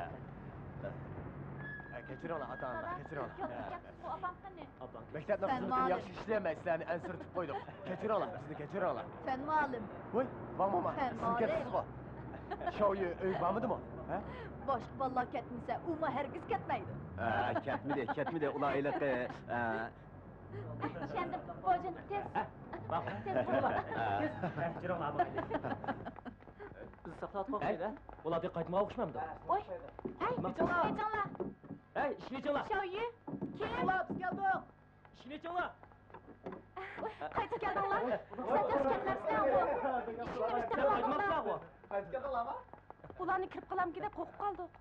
ھە، كەچۈرۈڭلار، ئاتا-ئانىلار، دادا، كەچۈرۈڭلار. يولغا كەپسىز، بۇ ئاپام قېنى؟ مەكتەپنىڭ خىزمىتىنى ياخشى ئىشلىيەلمەي، سىلەرنى ئەنسىرىتىپ قويدۇق. كەچۈرۈڭلار، بىزنى كەچۈرۈڭلار. فەن مۇئەللىم. ۋوي، ۋاڭ ماما، سىز كەتتىڭىزغۇ. شاۋيۈ ئۆيگە بارمىدىمۇ؟ ھە؟ باشقا بالىلار كەتمىسە، ئۇمۇ ھەرگىز كەتمەيدۇ. ھە، كەتمىدى، كەتمىدى. ئۇلار ھېلىقى، ئە، چۈشەندىم. بوجۇن، تېز. ھە، ماقۇل. تېز بول. تېز. ھە، جۈرۈڭلار، ماقۇل. بىز ساقلاۋاتقان ئوخشايدۇ، ھە؟ ئۇلار بىر قايتمىغان ئوخشىمامدۇ؟ ئوي، ھەي، ئېچىڭلار! ئېچىڭلار! ھەي، ئىشىكنى ئېچىڭلار! شاۋيۈ، كىم؟ ئېچىڭلار، بىز كەلدۇق! ئىشىكنى ئېچىڭلار! قايتىپ كەلدىڭلار؟ سەن تېخى كەتمەپسەنغۇ؟ ئىشىكنى مۇشتاق قايتماپسىلەرغۇ؟ قايتىپ كەلدىڭلارمۇ؟ ئۇلارنى كىرىپ قالامكى دەپ قورقۇپ قالدۇق.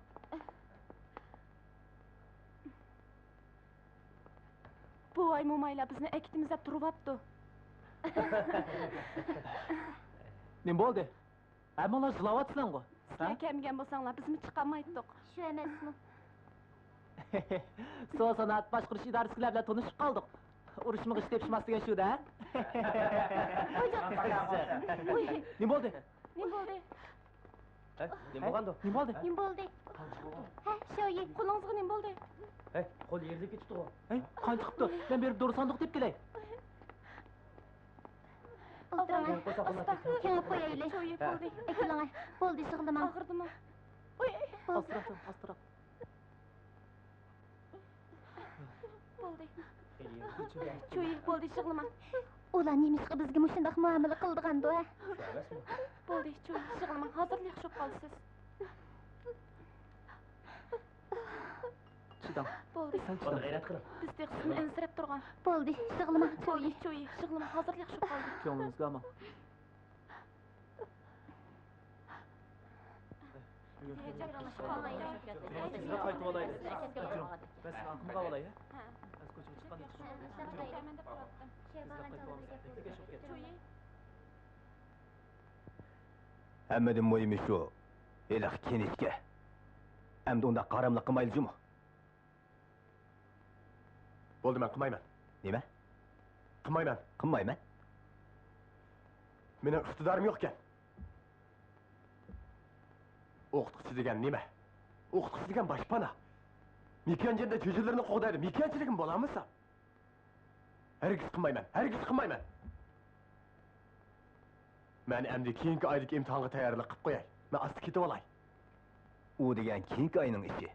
بوۋاي مومايلار بىزنى ئەكېتىمىز دەپ تۇرۇۋاپتۇ. نېمە بولدى؟ ھەممىڭلار يىغلاۋاتىسىلەرغۇ؟ سىلەر كەلمىگەن بولساڭلار، بىزمۇ چىقالمايتتۇق. شۇ ئەمەسمۇ؟ سودا سانائەت باشقۇرۇش ئىدارىسىدىكىلەر بىلەن تونۇشۇپ قالدۇق. ئۇرۇشمىغا ئىش تېپىشماس دېگەن شۇ-دە، ھە؟ نېمە بولدى؟ نېمە بولدى؟ ھە، نېمە بولغاندۇ؟ نېمە بولدى؟ نېمە بولدى؟ ھە، شويى. قولىڭىزغا نېمە بولدى؟ ھەي، قول يېرىلىپ كېتىپتىغۇ. ھەي، قان چىقىپتۇ. مەن بېرىپ دورا ساندۇقى تېپىپ كېلەي. ئولتۇرۇڭ. ئاستا. يېڭىپ قويايلى. شويى، بولدى. ئەكېلىڭە. بولدى، يىغلىماڭ. ئاغرىدىمۇ؟ ئوي، بولدى. ئاستىراق، ئاستىراق. بولدى. چويى، بولدى، يىغلىما. ئۇلار نېمىشقا بىزگە مۇشۇنداق مۇئامىلە قىلىدىغاندۇ، ھە؟ بولدى، چويى، يىغلىماڭ، ھازىرلا ياخشى بولۇپ قالىسىز. چىداڭ. بولدى. سەن چىداڭ. غەيرەت قىلىڭ. بىز تېخى سىزنى ئەنسىرەپ تۇرغان. بولدى، يىغلىما، بولدى، چويى. چويى، يىغلىما، ھازىرلا ياخشى بولۇپ قالدى. كۆڭلىڭىزگە ئالماڭ. تېزرەك قايتىۋالايلى. بەس، ئاقىمغا ئالاي، ھە؟ ھە. بەس، كوچىغا چىققاندىن چىقىپ. ھەممىدىن مۇھىمى شۇ، ھېلىقى كىنىشكا. ئەمدى ئۇنداق ھاراملىق قىلمايلى جۇمۇ. بولدى، مەن قىلمايمەن. نېمە؟ قىلمايمەن. قىلمايمەن؟ مېنىڭ ئىقتىدارىم يوقكەن. ئوقۇتقۇچى دېگەن نېمە؟ ئوقۇتقۇچى دېگەن باشپانا. مېكىيان جەننەت چۈجىلىرىنى قوغدايدۇ. مېكىيانچىلىكىم بولالمىسام، ھەرگىز قىلمايمەن، ھەرگىز قىلمايمەن. مەن ئەمدى كېيىنكى ئايدىكى ئىمتىھانغا تەييارلىق قىلىپ قوياي. مەن ئاستا كېتىۋالاي. ئۇ دېگەن كېيىنكى ئاينىڭ ئىشى.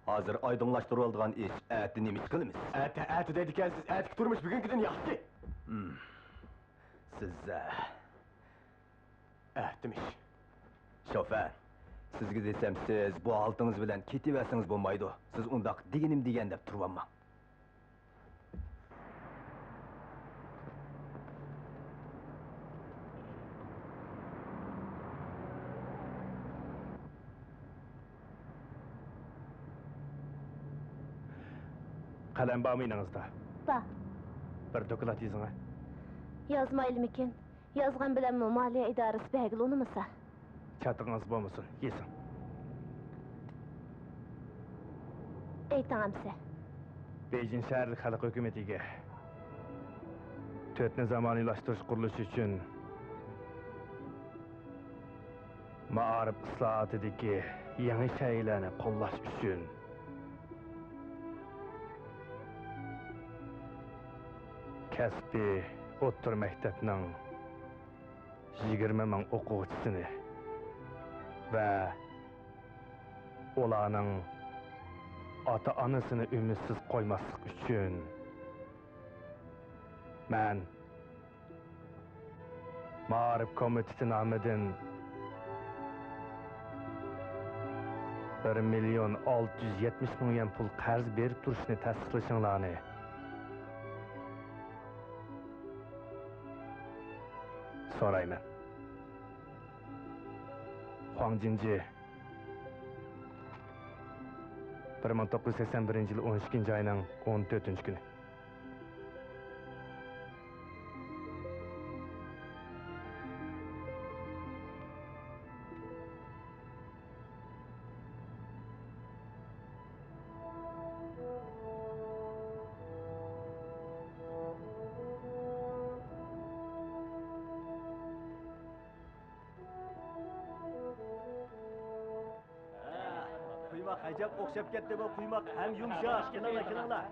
ھازىر ئايدىڭلاشتۇرۇۋالىدىغان ئىش، ئەتە نېمە ئىش قىلىمىز؟ ئەتە، ئەتە دەيدىكەنسىز، ئەتىكى تۇرمۇش بۈگۈنكىدىن ياخشى. ھىم. سىز، ئە، ئەتىمىش. شوفېر، سىزگە دېسەم، سىز بۇ ھالىتىڭىز بىلەن كېتىۋەرسىڭىز بولمايدۇ. سىز ئۇنداق دېگىنىم دېگەن دەپ تۇرۇۋالماڭ. قەلەم بارمۇ يېنىڭىزدا؟ بار. بىر دوكلات يېزىڭە. يازمايلىمىكىن؟ يازغان بىلەنمۇ مالىيە ئىدارىسى بەرگىلى ئۇنىمىسا. چاتىقىڭىز بولمىسۇن، يېزىڭ. ئېيتىڭ ئەمسە. بېيجىڭ شەھەرلىك خەلق ھۆكۈمىتىگە تۆتنى زامانىۋىلاشتۇرۇش قۇرۇلۇشى ئۈچۈن مائارىپ ئىسلاھاتىدىكى يېڭى شەيئىلەرنى قوللاش ئۈچۈن كەسپىي ئوتتۇرا مەكتەپنىڭ يىگىرمە مىڭ ئوقۇغۇچىسىنى ۋە ئۇلارنىڭ ئاتا-ئانىسىنى ئۈمىدسىز قويماسلىق ئۈچۈن، مەن مائارىپ كومىتېتى نامىدىن بىر مىليون ئالتە يۈز يەتمىش مىڭ يۈەن پۇل قەرز بېرىپ تۇرۇشنى تەستىقلىشىڭلارنى سورايمەن. خۇاڭ جىنجى، بىر مىڭ توققۇز يۈز سەكسەن بىرىنچى يىل ئون ئىككىنچى ئاينىڭ ئون تۆتىنچى كۈنى. قۇيماق ئەجەب ئوخشاپ كەتتى بۇ قۇيماق، ھەم يۇمشاق، كېلىڭلار، كېلىڭلار.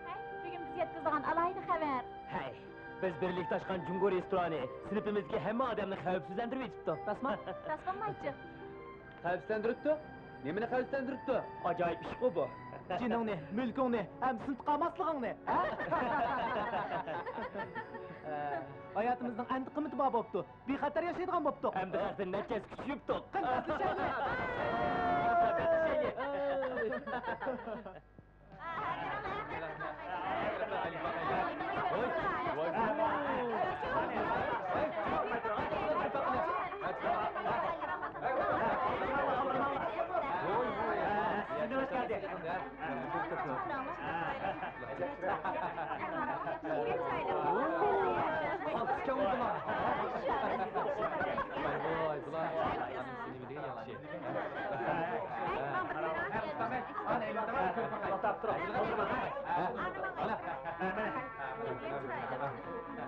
ھەي، بۈگۈن بىز يەتكۈزىدىغان ئالاھىدە خەۋەر. ھەي. بىز بىرلىكتە ئاچقان جۇڭگو رېستورانى سىنىپىمىزدىكى ھەممە ئادەمنى خەۋپسىزلەندۈرۈۋېتىپتۇ. راستمۇ؟ راستلانمايچۇ؟ خەۋپسىزلەندۈرۈپتۇ؟ نېمىنى خەۋپسىزلەندۈرۈپتۇ؟ ئاجايىپ ئىشقۇ بۇ. جېنىڭنى، مۈلكۈڭنى ھەم سىنىپقا قالماسلىقىڭنى، ھە؟ ھاياتىمىزنىڭ ئەمدى قىممىتى بار بوپتۇ. بىخەتەر ياشايدىغان بوپتۇق. ئەمدى خەقتىن نەچچە ھەسسە كۈچلۈك بوپتۇق. قېنى، بەتلىشەيلى! بەتلىشەيلى!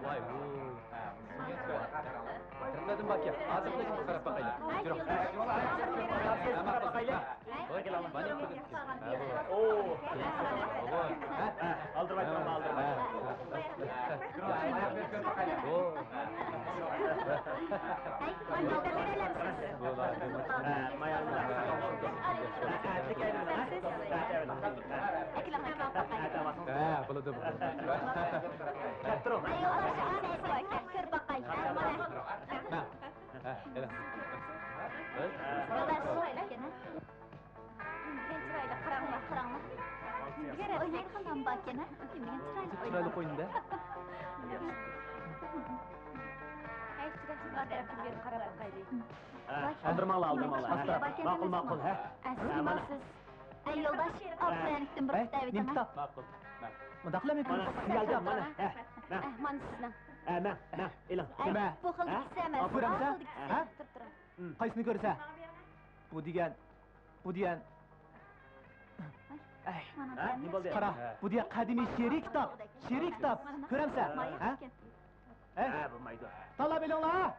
ۋاي، ۋۇي. بىرنەدىن باكى، ھازىر بىزگە قاراپ باقايلى. يۈرۈڭ. ئالدىرماي تۇرۇڭ، ئالدىرماي. ھە، بولىدۇ، بولىدۇ. كەپ تۇرۇڭ. كۆرۈپ باقاي. ھە، ھە، ئېلىڭ. يولداش، چىرايلىق ئىكەن، ھە؟ چىرايلىق، قاراڭلار، قاراڭلار. ئوينايدىغان باركەن، ھە؟ چىرايلىق ئوينىدى. ھەي، چىرايلىق، ئارقا تەرەپكە بېرىپ قاراپ باقايلى. ئالدىرماڭلار، ئالدىرماڭلار. ماقۇل، ماقۇل، ھە؟ ئەسلىمىسىز. ئەي، يولداش، ئالدى بىر بىر كىتاب ئېلىڭ. ماقۇل. مۇنداق قىلىمىز. مانا، سىزگە ئالدىم، مانا. ھە، ھە. مانا سىزنىڭ. ھە، مانا، مانا، ئېلىڭ. ئەي، بۇ خىلدىكىسى ئەمەس. ئا، كۆرەمسەن؟ ھە؟ تۇرۇپ تۇرۇڭ. قايسىنى كۆرىسەن؟ بۇ دېگەن، بۇ دېگەن. ئەي. ھە؟ نېمە بولدى؟ قارا، بۇ دېگەن قەدىمىي شېئىرىي كىتاب. شېئىرىي كىتاب. كۆرەمسەن؟ ھە؟ ھە؟ ھە، بولمايدۇ. تاللاپ ئېلىڭلار.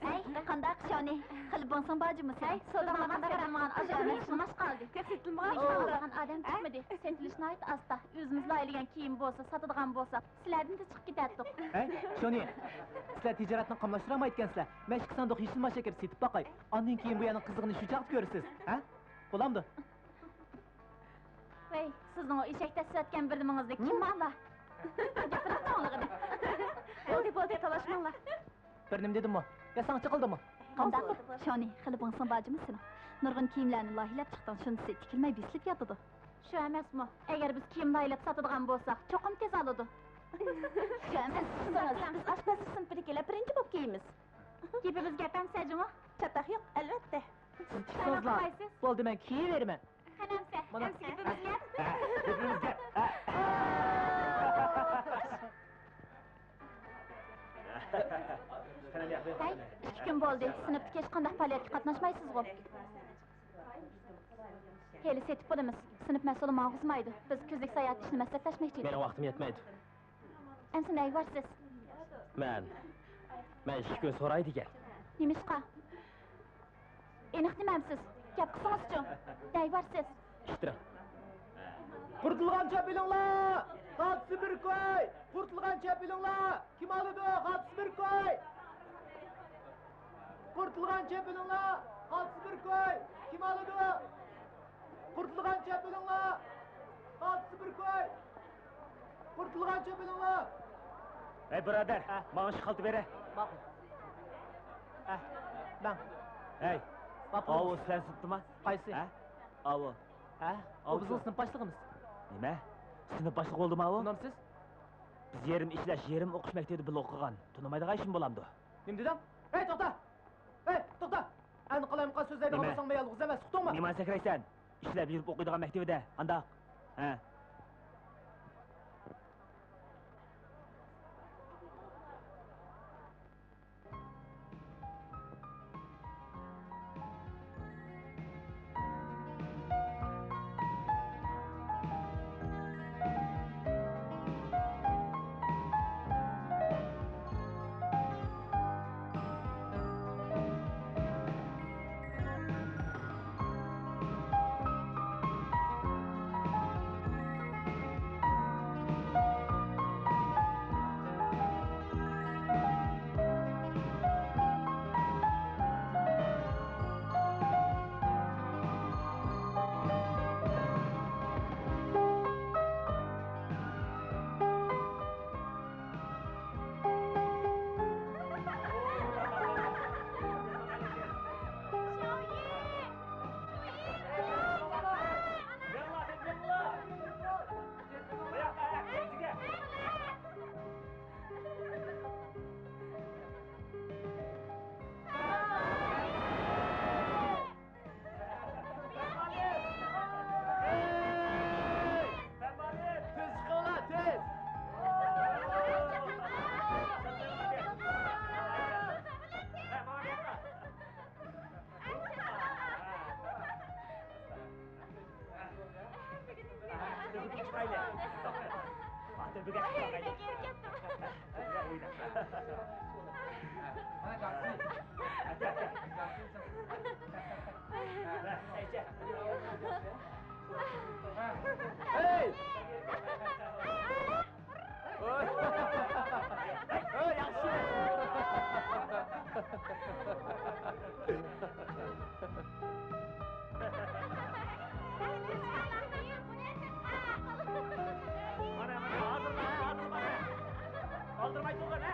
ئەي، قانداق شونى؟ خېلى بىڭسىڭ بار جۇمۇ سېنىڭ. ھەي، سوداڭلار قانداق بارمىغان؟ ئاز ئادەم ماش قالدى. كۆپ سېتىلمىغان. ئادەم چىقمىدى. سېتىلىش ناھايىتى ئاستا. ئۆزىمىزلا ئەيلىگەن كىيىم بولسا، ساتىدىغان بولسا، سىلەردىن چىقىپ كېتەتتۇق. ھەي، شونى، سىلەر تىجارەتنى قاملاشتۇرالمايدىكەنسىلەر. مەن ئىككى ساندۇق يېشىل ماش شېكىر سېتىپ باقاي. ئاندىن كېيىن بۇ يەرنىڭ قىزىقىنى شۇ چاغدا كۆرىسىز. ھە؟ بولامدۇ؟ ۋەي، سىزنىڭ ئۇ ئېشەك دەسسەتكەن بىر نېمىڭىزنى كىم ئاڭلا؟ گەپلەپ توڭلىغىنى. بولدى، بولدى، تالاشماڭلار. بىر نېمە دېدىممۇ؟ يا ساڭا چېقىلدىمۇ؟ قانداق؟ شونى، خېلى بىڭسىڭ بار جۇمۇ سېنىڭ. نۇرغۇن كىيىملەرنى لايىھىلەپ چىقتىڭ، شۇنىسى تىكىلمەي بېسىلىپ ياتىدۇ. شۇ ئەمەسمۇ؟ ئەگەر بىز كىيىم لايىھىلەپ ساتىدىغان بولساق، چوقۇم تېز ئالىدۇ. شۇ ئەمەس، بىز ئاشپەزلىك سىنىپىدىكىلەر بىرىنچى بولۇپ كىيىمىز. گېپىمىز گەپ ئەمسە جۇمۇ؟ چاتاق يوق، ئەلۋەتتە. سىز قايسى؟ بولدى، مەن كىيىۋېرىمەن. قېنى ئەمسە، مانا. ئەمسە گېپىمىز گەپ. ھە، گېپىمىز گەپ. ھە. ھەي، ئىككى كۈن بولدى، سىنىپتىكى ھېچقانداق پائالىيەتكە قاتناشمايسىزغۇ؟ ھېلى سېتىپ بولىمىز. سىنىپ مەسئۇلى ماڭغۇزمايدۇ. بىز كۈزلۈك ساياھەت ئىشىنى مەسلىھەتلەشمەكچى ئىدۇق. مېنىڭ ۋاقتىم يەتمەيدۇ. ئەمسە نەگە بارىسىز؟ مەن، مەن ئىككى كۈن سوراي دېگەن. نېمىشقا؟ ئېنىق دېمەمسىز؟ گەپ قىلسىڭىزچۇ؟ نەگە بارىسىز؟ ئىشتىرىڭ. قۇرۇتۇلغان چاپ ئېلىڭلار! خالتىسى بىر كوي! قۇرۇتۇلغان چاپ ئېلىڭلار! كىم ئالىدۇ؟ خالتىسى بىر كوي! قۇرۇتۇلغان چاپ ئېلىڭلار! خالتىسى بىر كوي! كىم ئالىدۇ؟ قۇرۇتۇلغان چاپ ئېلىڭلار! خالتىسى بىر كوي! قۇرۇتۇلغان چاپ ئېلىڭلار! ھەي، بۇرادەر، ھە؟ ماڭا شۇ خالتا بېرە. ماقۇل. ھە، ماڭ. ھەي، ئاۋۇ سىلەر سىنىپتىما؟ قايسى؟ ھە؟ ئاۋۇ. ھە؟ ئۇ بىزنىڭ سىنىپ باشلىقىمىز. نېمە؟ سىنىپ باشلىقى بولدىمۇ ئاۋۇ؟ تونۇمسىز؟ بىز يېرىم ئىشلەش، يېرىم ئوقۇش مەكتىۋىدە بىللە ئوقۇغان. تونۇمايدىغان ئىشمۇ بولامدۇ؟ نېمە دېدىڭ؟ ھەي، توختا! ھەي، توختا! ئەنە قالايمىقان سۆزلەيدىغان بولساڭ، مەيەللىك ئۇزىمەس، ئۇقتۇڭمۇ؟ نېمانى سەكرەيسەن؟ ئىشلەپ يۈرۈپ ئوقۇيدىغان مەكتىۋىدە، قانداق؟ ھە؟ ھەي! ھوي! ھوي، ياخشى! مانا، مانا، ھازىر، ھازىر، مانا. قالدۇرماي تۇرغىن، ھە؟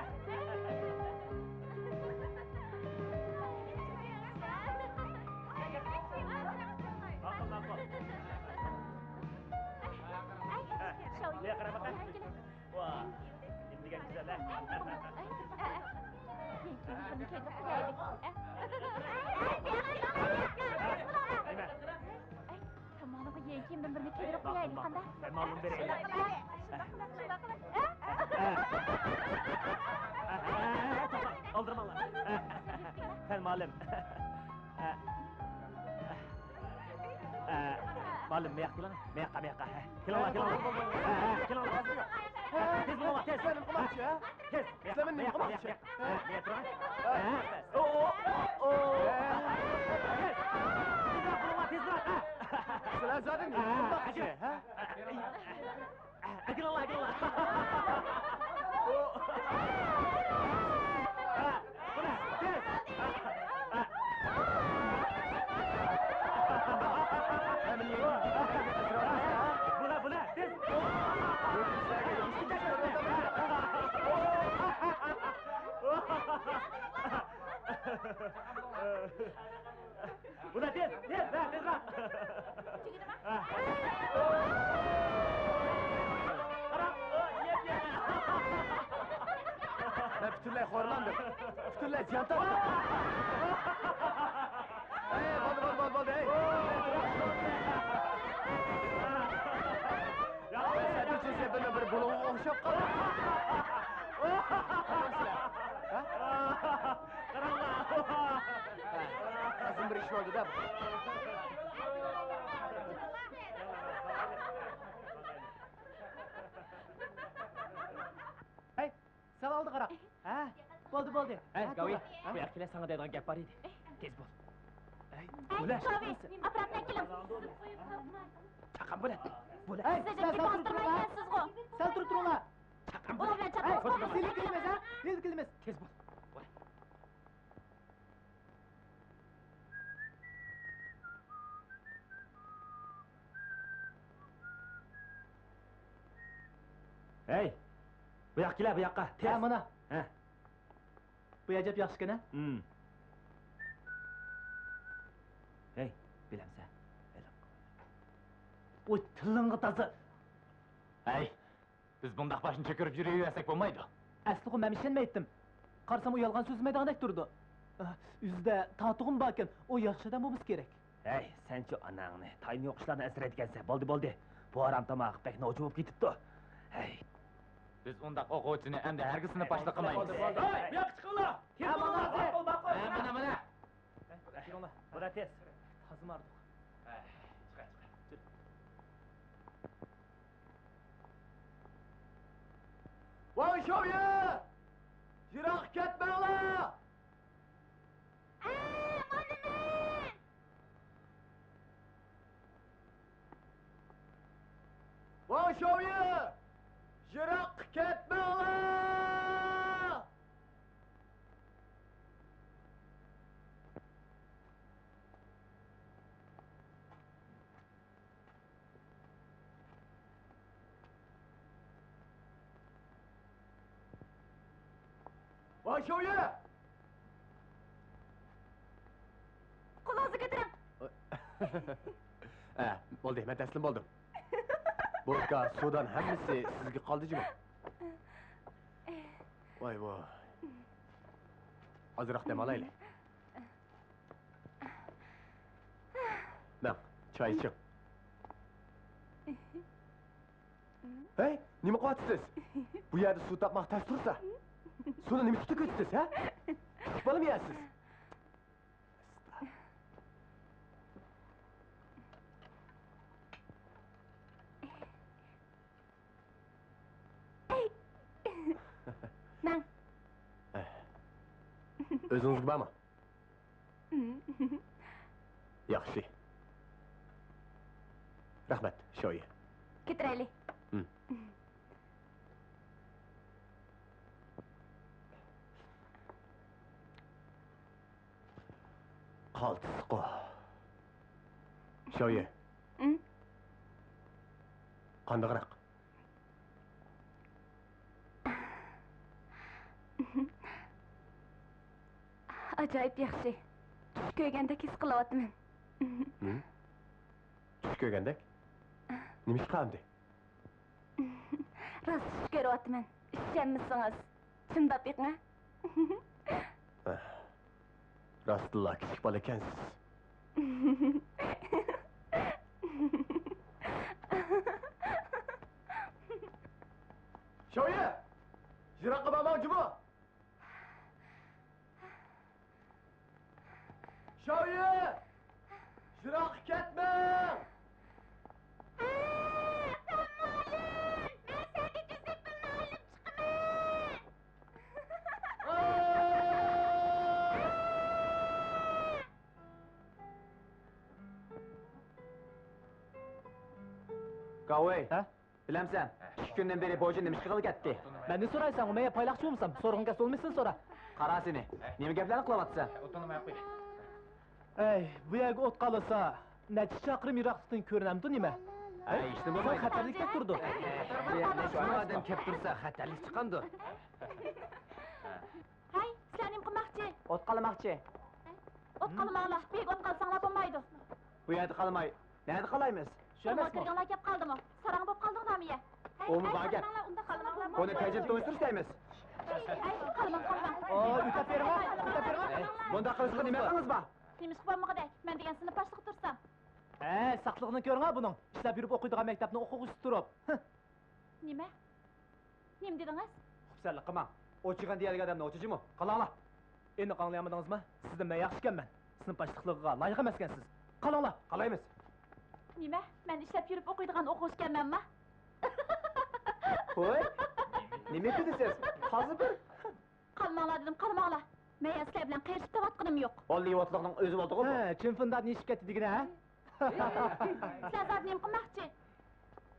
ماقۇل، ماقۇل. ھە، بۇياققا قاراپ باقە. ۋاھ، نېمە دېگەن گۈزەل، ھە؟ نېمە؟ تامالىغا يەڭ كىيىمدىن بىرنى كىيدۈرۈپ قويايلى، قانداق؟ مەن مالىم بېرەي. ئالدىرىماڭلار. سەن مالىم. ئە، مالىم، مەياق كېلىڭ. مەياققا، مەياققا. ھە، كېلىڭلار، كېلىڭلار. ھە، ھە، كېلىڭلار. تېز بولۇڭلار، تېز. تېز. سىلەرنى نېمە قىلماقچى، ھە؟ ھە، مەياق تۇرۇڭ. ھە. ئو، ئو، ئو، ئو. تېز. تېزرەك بولۇڭلار، تېزرەك. ھە. سىلەر زادى نېمە قىلماقچى، ھە؟ ئەكىلىڭلار، ئەكىلىڭلار. بۇلا، بۇلا، تېز. بۇلا، تېز، تېز، ھە، تېزرەك. قاراڭ، يەپ، يەپ. مەن پۈتۈنلەي خورلاندىم. پۈتۈنلەي زىيان تارتتىم. ئەي، بولدى، بولدى، بولدى، بولدى، ئەي. ياق، سەن ئۈچۈن سەن بىر، بىر بۇلۇڭغا ئوخشاپ قالدىڭ. ھە؟ قاراڭلار. قىزىم بىر ئىش بولدى-دە. ھەي، سەل ئالدى قارا. ھە؟ بولدى، بولدى. ھەي، ھە، گاۋۇي، توغرا. ھە؟ بۇ ياققا كېلە، ساڭا دەيدىغان گەپ بار ئىدى. تېز بول. ھەي، ھەي، بولە. گاۋۇي، ئاپپاراتنى ئەكېلىڭ. چاققان بولە. بولە. ھەي، سىز سەل، سەل تۇرۇپ تۇرۇڭلار. سەل تۇرۇپ تۇرۇڭلار. چاققان بولە. ئۇ بىلەن چاققان. ھەي، ھەي، سىلىپ كېلىمىز، ھە؟ سىلىپ كېلىمىز. تېز بول. بولە. ھەي! بۇ ياققا كېلە، بۇ ياققا. تېز. ھە، مانا. ھە. بۇ ئەجەب ياخشىكەن، ھە؟ ھىم. ھەي، بىلەمسە؟ ۋوي، تىلىڭغا تازا. ھەي! بىز بۇنداق باشنى چۆكۈرۈپ يۈرۈۋەرسەك بولمايدۇ. ئەسلىخۇ مەن ئىشەنمەيتتىم. قارىسام، ئۇ يالغان سۆزلىمەيدىغاندەك تۇرىدۇ. ئۆزىدە تاتۇغۇم باركەن، ئۇ ياخشى ئادەم بولمىسا كېرەك. ھەي، سەنچۇ ئاناڭنى، تايىنى يوق ئىشلاردىن ئەنسىرەيدىكەنسەن. بولدى، بولدى. بۇ ھارام تاماق بەك نوچى بولۇپ كېتىپتۇ. ھەي. بىز ئۇنداق ئوقۇغۇچىنى ئەمدى ھەرگىز سىنىپ باشلىق قىلمايمىز. ھەي، بۇ ياققا چىقىڭلار! تېز بولۇڭلار! ماقۇل، ماقۇل! ھە، مانا، مانا! بۇلار تېز. تازىمۇ ھاردۇق. ھەي، چىقاي، چىقاي. ۋاڭ شاۋيې! يىراققا كەتمەڭلار! ۋاڭ شاۋيې! يىراققا كەتمەڭلار! ۋاڭ شاۋيې! قولىڭىزنى كۆتۈرۈڭ! ھە، بولدى، مەن تەسلىم بولدۇم. بودكا، سودان ھەممىسى سىزگە قالدى جۇمۇ. ۋاي، ۋاي. ئازراق دەم ئالايلى. مەن، چاي ئىچىڭ. ھەي، نېمە قىلىۋاتىسىز؟ بۇ يەردە سۇ تاپماق تەس تۇرسا. سۇنى نېمە ئۈچۈن تۆكۈۋېتىسىز، ھە؟ كىچىك بالىمۇ يەرسىز. ئۆزىڭىزگە بارمۇ؟ ياخشى. رەھمەت، شويى. كۆتۈرەيلى. قالتىسقۇ. شويى. قانداقراق؟ ئاجايىپ ياخشى. چۈش كۆرگەندەك ھېس قىلىۋاتىمەن. چۈش كۆرگەندەك؟ نېمە ئىش قىلامدى؟ راست چۈش كۆرۈۋاتىمەن. ئىشەنمىسىڭىز، چىمداپ بېقىڭ. راستتىنلا كىچىك بالا ئىكەنسىز. شويى! يىراققا بارماڭ جۇمۇ! شاۋيې! يىراققا كەتمەڭ! ئاپام مۇئەللىم! مەن سەندىن ئۈزۈپ بىر مۇئەللىم چىقىمەن! گاۋۇي! ھە؟ بىلەمسەن، ئىككى كۈندىن بېرى بوجى نېمە ئىش قىلغىلى كەتتى؟ مەندىن سورايسەن، ئۇ مەيە پايلاقچى بولمىسام، سورىغىن كەس بولمىسىن سورا. قارا سېنى، نېمە گەپلەرنى قىلىۋاتىسەن؟ ئەي، بۇ يەرگە ئوت قالىسا، نەچچە چاقىرىم يىراقلىقتىن كۆرۈنەمدۇ نېمە؟ ئەي، ئىشتىن بولمايدۇ. خەتەرلىكتەك تۇرىدۇ. بۇ يەردە شۇ ئادەم كەپ تۇرسا، خەتەرلىك چىقامدۇ؟ ھەي، سىلەر نېمە قىلماقچى؟ ئوت قالىماقچى. ئوت قالىماڭلار، بۇ يەرگە ئوت قالساڭلار بولمايدۇ. بۇ يەردە قالماي، نەدە قالايمىز؟ شۇ ئەمەسمۇ؟ كىرگەنلەر كەپ قالدىمۇ؟ ساراڭ بوپ قالدىڭ نامىيە. ئۇمۇ بار گەپ. ئۇنداق قالماڭلار، ئۇنداق قالماڭلار. بۇنى تەجرىبە تويۇشتۇرۇش دەيمىز. ئەي، قالماڭ، قالماڭ. ئو، ئۆتەپ بېرىڭ، ئۆتەپ بېرىڭ. بۇنداق قىلىشقا نېمە ھەققىڭىز بار؟ نېمىشقا بولمىغۇدەك؟ مەن دېگەن سىنىپ باشلىقى تۇرسام. ھە، ساقلىقنى كۆرۈڭە بۇنىڭ. ئىشلەپ يۈرۈپ ئوقۇيدىغان مەكتەپنىڭ ئوقۇغۇچىسى تۇرۇپ. نېمە؟ نېمە دېدىڭىز؟ خۇپسەنلىك قىلماڭ. ئوچىغان دېيەلىگەن ئادەمنى ئوچىجىمۇ؟ قالاڭلار. ئېنىق ئاڭلىيالمىدىڭىزمۇ؟ سىزدىن مەن ياخشى ئىكەنمەن. سىنىپ باشلىقلىقىغا لايىق ئەمەسكەنسىز. قالاڭلار. قالايمىز. نېمە؟ مەن ئىشلەپ يۈرۈپ ئوقۇيدىغان ئوقۇغۇچى ئىكەنمەنما؟ ھوي، نېمە دېدى سىز؟ تازا بىر. قالماڭلار دېدىم، قالماڭلار. مەن يا سىلەر بىلەن قېرىشىپ تۇرۇۋاتقىنىم يوق. ھوللىۋۇدلۇقنىڭ ئۆزى بولدىغۇ بۇ. ھە، چىن فۇندان نېشىپ كەتتى دېگىنە، ھە؟ سىلەر زادى نېمە قىلماقچى؟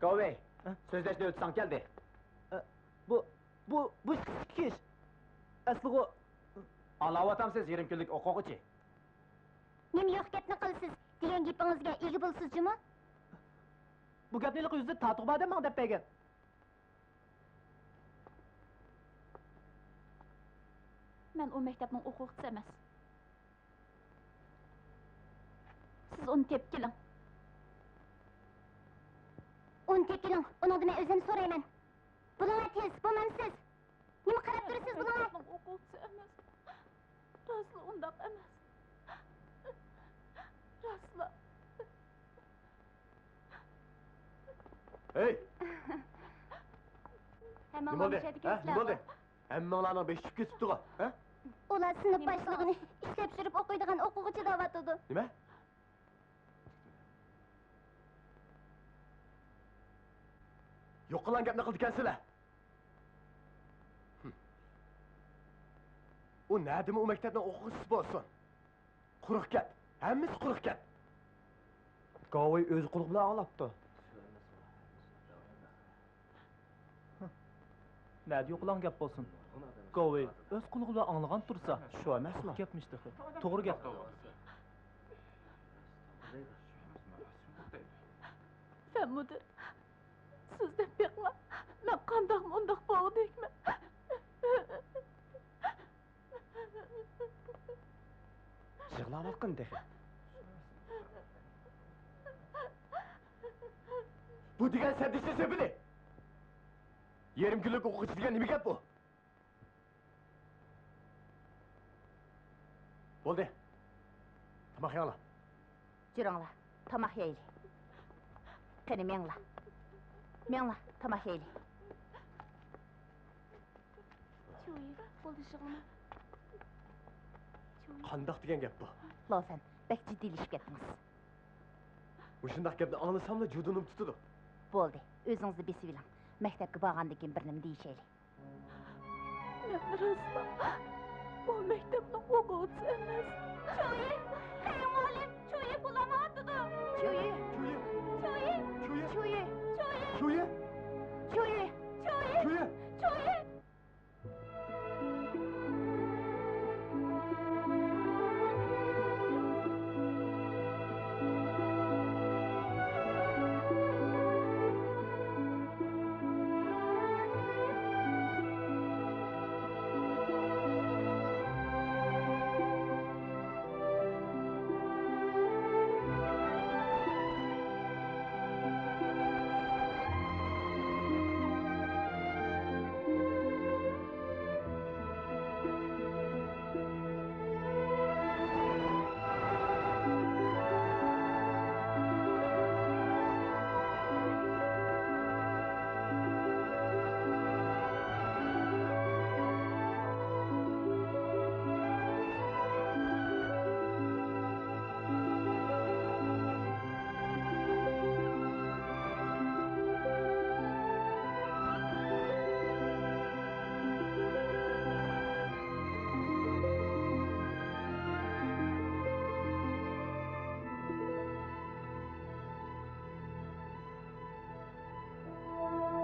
گاۋۇي، ھە؟ سۆزلەش نۆۋىتى ساڭا كەلدى. ئە، بۇ، بۇ، بۇ ئىككى ئىش. ئەسلىغۇ. ئاڭلاۋاتامسىز، يېرىم كۈنلۈك ئوقۇغۇچى؟ نېمە يوق گەپنى قىلىسىز؟ دېگەن گېپىڭىزگە ئىگە بولىسىز جۇمۇ؟ بۇ گەپنى ھېلىقى يۈزدە تاتۇق بار دەپ ماڭا دەپ بەرگەن. مەن ئۇ مەكتەپنىڭ ئوقۇغۇچىسى ئەمەس. سىز ئۇنى تېپىپ كېلىڭ. ئۇنى تېپىپ كېلىڭ، ئۇنىڭدىن مەن ئۆزۈم سورايمەن. بولۇڭلار تېز، بولمامسىز؟ نېمە قاراپ تۇرىسىز، بولۇڭلار! مەكتەپنىڭ ئوقۇغۇچىسى ئەمەس. راستلا ئۇنداق ئەمەس. راستلا. ھەي! ھەممىڭلار مۇشۇ يەردىكەنسىلەر. ھە؟ نېمە بولدى؟ ھەممىڭلارنىڭ بېشى چۈشۈپ كېتىپتىغۇ، ھە؟ ئۇلار سىنىپ باشلىقىنى ئىشلەپ يۈرۈپ ئوقۇيدىغان ئوقۇغۇچى دەۋاتىدۇ. نېمە؟ يوقىلاڭ گەپنى قىلىدىكەنسىلەر. ھىم. ئۇ نەدىمۇ ئۇ مەكتەپنىڭ ئوقۇغۇچىسى بولسۇن. قۇرۇق گەپ. ھەممىسى قۇرۇق گەپ. گاۋۇي ئۆز قۇلىقى بىلەن ئاڭلاپتۇ. نەدە يوقىلاڭ گەپ بولسۇن. گاۋۇي ئۆز قۇلىقى بىلەن ئاڭلىغان تۇرسا. شۇ ئەمەسمۇ؟ گەپمىش تېخى. توغرا گەپ. فەن مۇدىر، سىز دەپ بېقىڭا، مەن قانداق مۇنداق بولغۇدەكمەن؟ يىغلاۋاتقىنى تېخى. بۇ دېگەن سەددىچە سۆپىدى. يېرىم كۈنلۈك ئوقۇغۇچى دېگەن نېمە گەپ بۇ؟ بولدى. تاماق يەڭلار. جۈرۈڭلار، تاماق يەيلى. قېنى، مېڭىڭلار. مېڭىڭلار، تاماق يەيلى. چۈيى، بولدى، يىغلىما. چۈيى. قانداق دېگەن گەپ بۇ؟ لوفەن، بەك جىددىيلىشىپ كەتتىڭىز. مۇشۇنداق گەپنى ئاڭلىساملا جۇدۇنۇم تۇتىدۇ. بولدى، ئۆزىڭىزنى بېسىۋېلىڭ. مەكتەپكە بارغاندىن كېيىن بىر نېمە دېيىشەيلى. مەن راستلا، ئۇ مەكتەپنىڭ ئوقۇغۇچىسى ئەمەس. چوڭ ئەي،